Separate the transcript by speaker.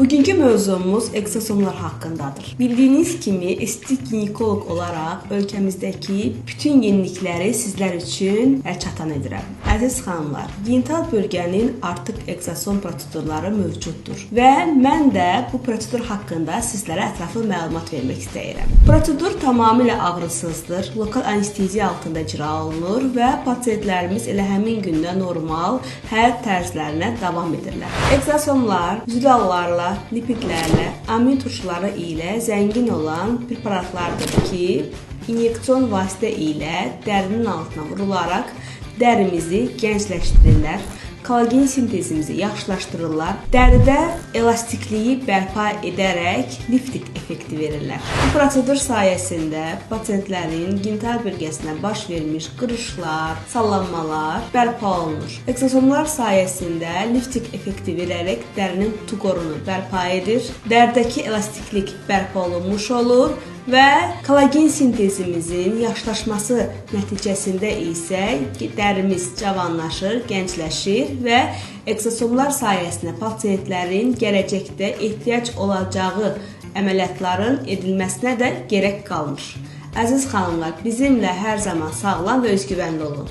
Speaker 1: Bugünkü mövzumuz ekzosomlar haqqındadır. Bildiyiniz kimi estetik ginekoloq olaraq ölkəmizdəki bütün yenilikləri sizlər üçün əlçatan edirəm. Əziz xanımlar, genital bölgənin artıq ekzosom prosedurları mövcuddur və mən də bu prosedur haqqında sizlərə ətraflı məlumat vermək istəyirəm. Prosedur tamamilə ağrısızdır, lokal anesteziya altında icra olunur və pasientlərimiz elə həmin gündə normal həyat tərzlərinə davam edirlər. Ekzosomlar zülallarla, lipidlərlə, amin turşuları ilə zəngin olan preparatlardır ki, inyeksion vasitə ilə dərinin altına vurularaq dərimizi gəncləşdirirlər, kollagen sintezimizi yaxşılaşdırırlar, dəridə elastikliyi bərpa edərək lifting effekti verirlər. Bu prosedur sayəsində pasientlərin genital bölgəsinə baş vermiş qırışlar, sallanmalar bərpa olunur. Ekzosomlar sayəsində lifting effekti verərək dərinin tuqorunu bərpa edir, dəridəki elastiklik bərpa olunmuş olur və kollagen sintezimizin yaxşılaşması nəticəsində isə dərimiz cavanlaşır, gəncləşir və ekzosomlar sayəsində pasientlərin gələcəkdə ehtiyac olacağı əməliyyatların edilməsinə də gərək qalmır. Əziz xanımlar, bizimlə hər zaman sağlam və özgüvənli olun.